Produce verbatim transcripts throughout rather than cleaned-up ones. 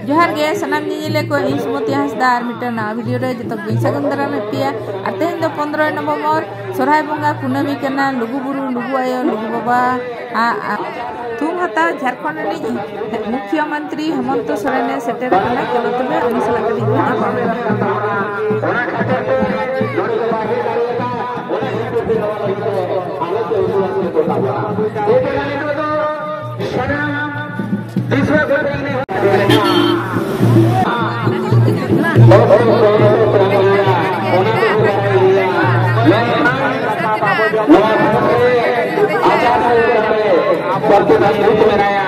ᱡᱚᱦᱟᱨ ᱜᱮ ᱥᱟᱱᱟᱢ ᱧᱮᱧᱮᱞᱤᱭᱟᱹ ᱠᱚ, ᱤᱧ ᱥᱩᱢᱚᱛᱤ ᱦᱟᱸᱥᱫᱟ ᱟᱨ ᱢᱤᱫᱴᱟᱝ ᱱᱟᱣᱟ ᱵᱷᱤᱰᱤᱭᱳ ᱨᱮ ᱡᱚᱛᱚ ᱠᱚᱧ ᱥᱟᱹᱜᱩᱱ ᱫᱟᱨᱟᱢᱮᱫ ᱯᱮᱭᱟ᱾ ᱟᱨ ᱛᱮᱦᱮᱧ ᱫᱚ ᱯᱚᱱᱨᱚᱭ ᱱᱚᱵᱷᱮᱢᱵᱚᱨ, ᱥᱚᱨᱦᱟᱭ ᱵᱚᱸᱜᱟ ᱠᱩᱱᱟᱹᱢᱤ ᱠᱟᱱᱟ᱾ ᱞᱩᱜᱩ ᱵᱩᱨᱩ, ᱞᱩᱜᱩ ᱟᱭᱳ, ᱞᱩᱜᱩ ᱵᱟᱵᱟ ᱟᱜ ᱛᱷᱩᱢ ᱦᱟᱛᱟᱣ ᱡᱷᱟᱲᱠᱷᱚᱸᱰ ᱨᱤᱱᱤᱡ ᱢᱩᱠᱷᱭᱚ ᱢᱚᱱᱛᱨᱤ ᱦᱮᱢᱚᱱᱛᱚ ᱥᱚᱨᱮᱱᱮ ᱥᱮᱴᱮᱨ ᱟᱠᱟᱱᱟ᱾ ᱪᱚᱞᱚ ᱛᱚᱵᱮ ᱩᱱᱤ ᱥᱟᱞᱟᱜ ᱠᱟᱹᱴᱤᱡ ᱵᱚᱱ ᱧᱟᱯᱟᱢ ᱞᱮᱱᱜᱮ᱾ ᱯᱨᱚᱛᱤᱵᱟᱫᱷᱤᱛ ᱢᱮᱱᱟᱭᱟ,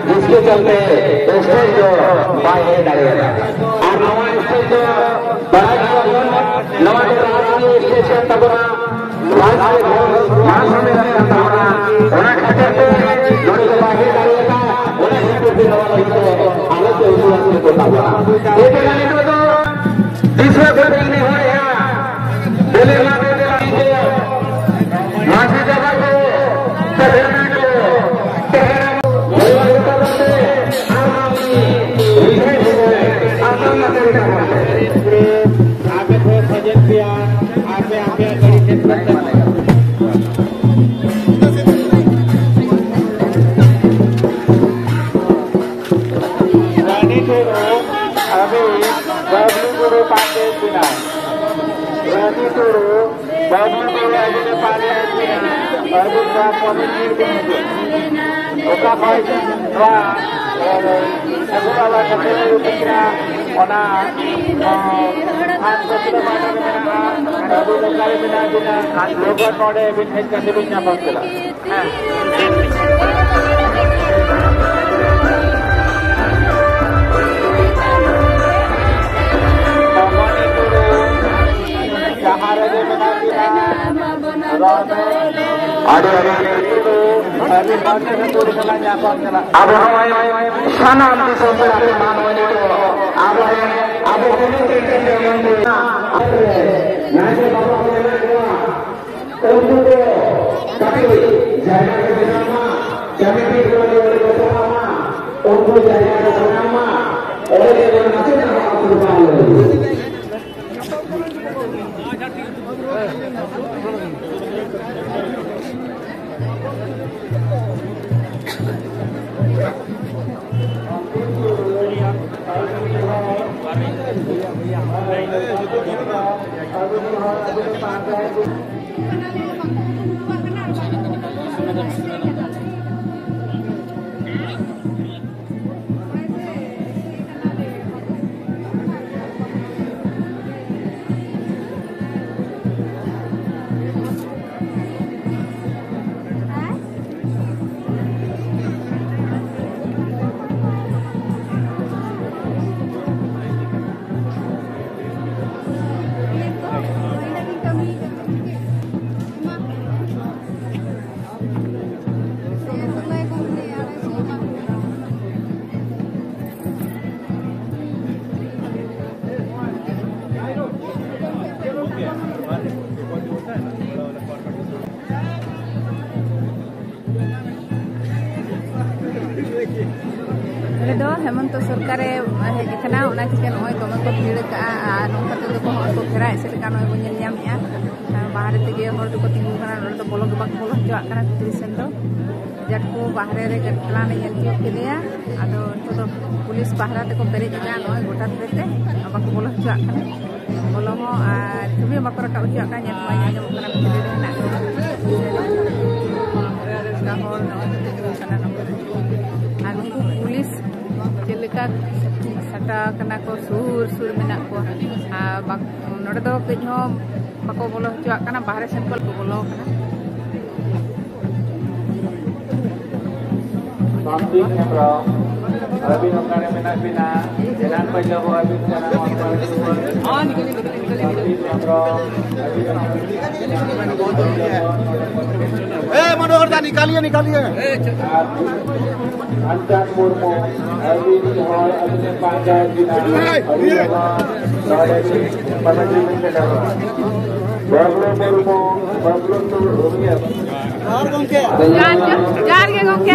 ᱡᱤᱥᱠᱮ ᱪᱚᱞᱛᱮ ᱥᱴᱮᱡ ᱫᱚ ᱵᱟᱭ ᱦᱮᱡ ᱫᱟᱲᱮᱭᱟᱫᱟ᱾ ᱟᱨ ᱱᱚᱣᱟ ᱥᱴᱮᱡ ᱫᱚ ᱵᱟᱲᱟᱭ ᱜᱮᱭᱟᱵᱚᱱ, ᱱᱚᱣᱟ ᱫᱚ ᱨᱟᱡᱽᱠᱤᱭ ᱥᱴᱮᱡ ᱠᱟᱱ ᱛᱟᱵᱚᱱᱟ, ᱨᱟᱡᱽᱠᱤᱭ ᱢᱟᱱ ᱥᱚᱱᱢᱟᱱ ᱠᱟᱱ ᱛᱟᱵᱚᱱᱟ᱾ ᱚᱱᱟ ᱠᱷᱟᱹᱛᱤᱨ ᱛᱮ ᱱᱚᱰᱮ ᱫᱚ ᱵᱟᱭ ᱦᱮᱡ ᱫᱟᱲᱮᱭᱟᱫᱟ᱾ ᱚᱱᱟ ᱠᱷᱟᱹᱛᱤᱨ ᱛᱮ ᱱᱚᱣᱟ ᱞᱟᱹᱜᱤᱫ ᱛᱮ ᱟᱞᱮ ᱛᱮ ᱩᱱᱠᱩ ᱟᱹᱛᱩ ᱠᱚ ᱛᱟᱵᱚᱱᱟ᱾ ᱮᱱᱛᱮ ᱱᱤᱛᱚᱜ ᱫᱚ ᱫᱤᱥᱟᱹ ᱠᱟᱛᱮ ᱤᱧ ᱱᱮᱦᱚᱨᱮᱜᱼᱟ, ᱫᱮᱞᱟ ᱢᱟᱹᱡᱷᱤ ᱵᱟᱵᱟ ᱠᱚ, ᱯᱟᱹᱡᱷᱟᱹ ᱠᱚ, ᱟᱨ ᱟᱯᱮ ᱠᱚ ᱥᱟᱡᱮᱱ ᱯᱮᱭᱟ, ᱟᱯᱮ ᱟᱯᱮᱭᱟᱜ ᱜᱟᱹᱰᱤ ᱴᱷᱮᱱ ᱯᱮ ᱪᱟᱞᱟᱜᱼᱟ᱾ ᱨᱟᱱᱤ ᱴᱩᱰᱩ, ᱟᱹᱵᱤᱱ ᱵᱟᱹᱵᱞᱩ ᱴᱩᱰᱩ ᱯᱟᱱᱛᱮ ᱵᱮᱱᱟᱣ᱾ ᱨᱟᱱᱤ ᱴᱩᱰᱩ, ᱵᱟᱹᱵᱞᱩ ᱴᱩᱰᱩ ᱟᱹᱵᱤᱱ ᱯᱟᱱᱛᱮ ᱵᱮᱱᱟᱣ᱾ ᱟᱹᱵᱤᱱ ᱱᱚᱣᱟ ᱯᱚᱨᱮ ᱧᱤᱨ ᱵᱤᱱ ᱦᱤᱡᱩᱜ᱾ ᱚᱠᱟ ᱠᱷᱚᱱ ᱱᱚᱣᱟ, ᱮ, ᱥᱟᱹᱜᱩᱱ ᱵᱟᱵᱟ ᱥᱮᱴᱮᱨ ᱦᱩᱭᱩᱜ ᱠᱟᱱᱟ, ᱚᱱᱟ, ᱚ, ᱟᱨ ᱫᱚᱠᱷᱤᱱ ᱯᱟᱦᱴᱟ ᱨᱮ ᱢᱮᱱᱟᱜᱼᱟ, ᱟᱹᱵᱤᱱ ᱚᱠᱟᱨᱮ ᱢᱮᱱᱟᱜ ᱵᱤᱱᱟ, ᱞᱚᱜᱚᱱ ᱱᱚᱰᱮ ᱟᱹᱵᱤᱱ ᱦᱮᱡ ᱠᱟᱛᱮ ᱵᱤᱱ ᱧᱟᱯᱟᱢ ᱪᱟᱞᱟᱜᱼᱟ᱾ ᱟᱹᱰᱤ ᱟᱹᱰᱤ ᱟᱵᱚ ᱱᱚᱜᱼᱚᱭ ᱥᱟᱱᱟᱢ ᱫᱤᱥᱚᱢ ᱯᱮᱲᱟ ᱠᱚ ᱢᱟ ᱱᱚᱜᱼᱚᱭ ᱱᱤᱛᱚᱜ ᱟᱵᱚ ᱨᱮᱱ, ᱟᱵᱚ ᱠᱚ ᱢᱮᱱ ᱠᱮᱫ ᱡᱮᱢᱚᱱ ᱱᱟᱭᱠᱮ ᱵᱟᱵᱟ ᱠᱚ ᱢᱮᱱᱟᱜ ᱠᱚᱣᱟ᱾ ᱩᱱᱠᱩ ᱠᱚ ᱠᱟᱹᱴᱤᱡ ᱡᱟᱭᱜᱟ ᱠᱚ ᱵᱮᱱᱟᱣ ᱢᱟ, ᱠᱚᱢᱤᱴᱤ ᱠᱚ ᱟᱹᱰᱤ ᱟᱹᱰᱤ ᱠᱚ ᱪᱟᱞᱟᱜ ᱢᱟ, ᱩᱱᱠᱩ ᱡᱟᱭᱜᱟ ᱠᱚ ᱵᱮᱱᱟᱣ ᱢᱟ, ᱱᱚᱰᱮ ᱫᱚ ᱦᱮᱢᱚᱱᱛᱚ ᱥᱚᱨᱠᱟᱨᱮ ᱦᱮᱡ ᱟᱠᱟᱱᱟ, ᱚᱱᱟ ᱪᱤᱠᱟᱹ ᱱᱚᱜᱼᱚᱭ ᱫᱚᱢᱮ ᱠᱚ ᱵᱷᱤᱲ ᱟᱠᱟᱜᱼᱟ᱾ ᱟᱨ ᱱᱚᱝᱠᱟ ᱛᱮᱫᱚ ᱠᱚ ᱦᱚᱲ ᱠᱚ ᱜᱷᱮᱨᱟ ᱮᱥᱮᱫ ᱟᱠᱟᱫ, ᱱᱚᱜᱼᱚᱭ ᱵᱚᱱ ᱧᱮᱞ ᱧᱟᱢᱮᱫᱼᱟ᱾ ᱟᱨ ᱵᱟᱦᱨᱮ ᱛᱮᱜᱮ ᱦᱚᱲ ᱫᱚᱠᱚ ᱛᱤᱸᱜᱩ ᱠᱟᱱᱟ, ᱱᱚᱰᱮ ᱫᱚ ᱵᱚᱞᱚ ᱜᱮ ᱵᱟᱠᱚ ᱵᱚᱞᱚ ᱦᱚᱪᱚᱣᱟᱜ ᱠᱟᱱᱟ ᱵᱷᱤᱛᱨᱤ ᱥᱮᱱ ᱫᱚ᱾ ᱡᱟᱴᱠᱩ ᱵᱟᱦᱨᱮ ᱨᱮ ᱜᱮᱴ ᱛᱟᱞᱟ ᱞᱮ ᱧᱮᱞ ᱦᱚᱪᱚ ᱠᱮᱫᱮᱭᱟ᱾ ᱟᱫᱚ ᱱᱤᱛᱚᱜ ᱫᱚ ᱯᱩᱞᱤᱥ ᱯᱟᱦᱨᱟ ᱛᱮᱠᱚ ᱯᱮᱨᱮᱡ ᱟᱠᱟᱫᱼᱟ, ᱱᱚᱜᱼᱚᱭ ᱜᱚᱴᱟ ᱫᱷᱟᱨᱮ ᱛᱮ ᱵᱟᱠᱚ ᱵᱚᱞᱚ ᱦᱚᱪᱚᱣᱟᱜ ᱠᱟᱱᱟ᱾ ᱵᱚᱞᱚ ᱦᱚᱸ ᱟᱨ ᱪᱷᱚᱵᱤ ᱦᱚᱸ ᱵᱟᱠᱚ ᱨᱟᱠᱟᱵ ᱦᱚᱪᱚᱣᱟᱜ ᱠᱟᱱᱟ, ᱧᱮᱞ ᱵᱟᱭ ᱧᱮᱞ ᱧᱟᱢᱚᱜ ᱠᱟᱱᱟ ᱵᱷᱤᱛᱨᱤ ᱨᱮ ᱦᱮᱱᱟᱜ ᱠᱚᱣᱟ᱾ ᱚᱱᱠᱟ ᱦᱚᱲ ᱱᱚᱜᱼᱚᱭ ᱠᱚ ᱛᱤᱸᱜᱩ ᱠᱟᱱᱟ ᱱᱚᱰᱮ᱾ ᱟᱨ ᱩᱱᱠᱩ ᱯᱩᱞᱤᱥ ᱪᱮᱫ ᱞᱮᱠᱟ ᱥᱟᱴᱟ ᱠᱟᱱᱟ ᱠᱚ, ᱥᱩᱨ ᱥᱩᱨ ᱢᱮᱱᱟᱜ ᱠᱚᱣᱟ᱾ ᱟᱨ ᱵᱟᱠ-, ᱱᱚᱰᱮ ᱫᱚ ᱠᱟᱹᱡ ᱦᱚᱸ ᱵᱟᱠᱚ ᱵᱚᱞᱚ ᱦᱚᱪᱚᱣᱟᱜ ᱠᱟᱱᱟ, ᱵᱟᱦᱨᱮ ᱥᱮᱫ ᱠᱚ ᱵᱚᱞᱚ ᱠᱟᱱᱟ᱾ ᱥᱟᱱᱛᱤ ᱦᱮᱢᱵᱨᱚᱢ, ᱟᱹᱵᱤᱱ ᱚᱠᱟᱨᱮ ᱢᱮᱱᱟᱜ ᱵᱤᱱᱟ? ᱮᱱᱟᱱ ᱯᱟᱹᱭᱞᱟᱹ ᱵᱚ ᱟᱹᱵᱤᱱ ᱠᱟᱱᱟ, ᱱᱚᱣᱟ ᱠᱚᱨᱮ ᱥᱟᱱᱛᱤ ᱦᱮᱢᱵᱨᱚᱢ, ᱟᱹᱵᱤᱱ ᱚᱠᱟᱨᱮ ᱢᱮᱱᱟᱜ ᱵᱤᱱᱟ? ए, मनोहर दा, निकालिए, निकालिए। ᱟᱨ ᱟᱱᱪᱟᱱ ᱢᱩᱨᱢᱩ, ᱟᱹᱵᱤᱱ ᱦᱚᱲ ᱟᱹᱵᱤᱱ ᱯᱟᱸᱡᱟ ᱵᱤᱱᱟ, ᱟᱹᱵᱤᱱ ᱱᱚᱣᱟ ᱱᱚᱰᱮ ᱯᱟᱹᱱᱟᱹᱡᱤ ᱵᱤᱱ ᱥᱮᱴᱮᱨᱚᱜᱼᱟ᱾ ᱵᱟᱵᱞᱩ ᱢᱩᱨᱢᱩ, ᱵᱟᱵᱞᱩ ᱴᱩᱰᱩ, ᱩᱱᱤᱭᱟᱜ ᱡᱚᱦᱟᱨ ᱜᱚᱢᱠᱮ᱾ ᱡᱚᱦᱟᱨ ᱜᱮ, ᱡᱚᱦᱟᱨ ᱜᱮ ᱜᱚᱢᱠᱮ᱾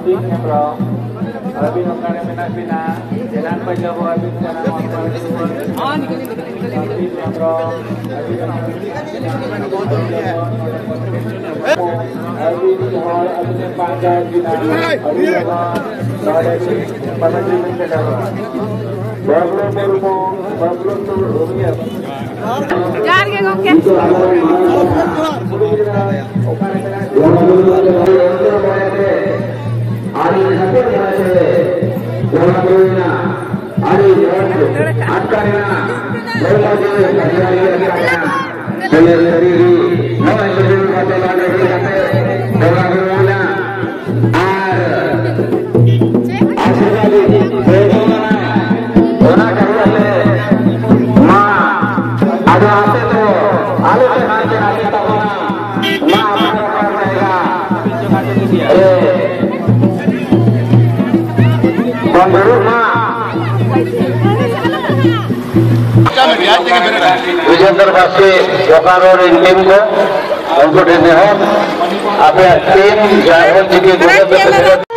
ᱦᱮᱢᱵᱨᱚᱢ, ᱟᱹᱵᱤᱱ ᱚᱠᱟᱨᱮ ᱢᱮᱱᱟᱜ ᱵᱤᱱᱟ? ᱮᱱᱟᱱ ᱠᱷᱚᱱ ᱡᱚᱦᱚᱨ ᱟᱹᱵᱤᱱ ᱠᱟᱱᱟ, ᱢᱚᱦᱟᱥᱚᱭ ᱦᱮᱢᱵᱨᱚᱢ, ᱟᱹᱵᱤᱱ ᱟᱹᱵᱤᱱ ᱡᱚᱦᱚᱨ ᱟᱹᱵᱤᱱ ᱯᱟᱸᱡᱟ ᱵᱤᱱᱟ, ᱟᱹᱵᱤᱱ ᱡᱚᱦᱚᱨ ᱱᱚᱰᱮ ᱵᱤᱱ ᱯᱟᱸᱡᱟ ᱵᱤᱱ ᱥᱮᱴᱮᱨᱚᱜᱼᱟ᱾ ᱵᱟᱵᱞᱩ ᱢᱩᱨᱢᱩ, ᱵᱟᱵᱞᱩ ᱴᱩᱰᱩ, ᱡᱚᱦᱟᱨ ᱜᱮ ᱜᱚᱢᱠᱮ᱾ ᱟᱹᱰᱤ ᱡᱚᱦᱟᱨ ᱟᱹᱰᱤ ᱡᱚᱦᱟᱨ ᱟᱹᱰᱤ ᱡᱚᱦᱟᱨ ᱟᱴᱠᱟᱨᱮᱱᱟ᱾ ᱦᱚᱲᱢᱚ ᱡᱤᱣᱤ ᱥᱟᱹᱨᱤ ᱟᱴᱠᱟᱨᱮᱱᱟ᱾ ᱵᱚᱞᱮ ᱥᱟᱹᱨᱤ ᱜᱮ ᱱᱚᱜᱼᱚᱭ ᱡᱮ ᱵᱚᱸᱜᱟ ᱛᱟᱞᱟ ᱨᱮ ᱦᱮᱡ ᱠᱟᱛᱮ ᱵᱚᱸᱜᱟ ᱵᱩᱨᱩ ᱨᱮᱱᱟᱜ ᱟᱨ ᱟᱥᱤᱨᱵᱟᱫᱽ ᱵᱚᱸᱜᱟ ᱢᱟᱱᱟ, ᱚᱱᱟ ᱠᱟᱨᱚᱱ ᱛᱮ ᱢᱟ ᱟᱫᱚ ᱟᱯᱮ ᱫᱚ ᱟᱞᱚ ᱯᱮ ᱦᱟᱱᱛᱮ ᱱᱟᱛᱮ ᱛᱟᱵᱚᱱᱟ᱾ ᱢᱟ ᱟᱯᱱᱟᱨ ᱟᱯᱱᱟᱨ ᱡᱟᱭᱜᱟ ᱨᱮ ᱵᱚᱱ ᱫᱩᱲᱩᱵ ᱢᱟ᱾ ᱵᱤᱡᱮᱱᱫᱨᱚ ᱵᱟᱥᱠᱮ ᱵᱳᱠᱟᱨᱳ ᱨᱮᱱ ᱴᱤᱢ ᱠᱚ, ᱩᱱᱠᱩ ᱴᱷᱮᱱ ᱱᱮᱦᱚᱨ, ᱟᱯᱮᱭᱟᱜ ᱴᱤᱢ ᱡᱟᱦᱟᱸ ᱚᱞ ᱪᱤᱠᱤ ᱜᱚᱡᱚᱜ ᱛᱮᱯᱮ ᱥᱮᱞᱮᱫ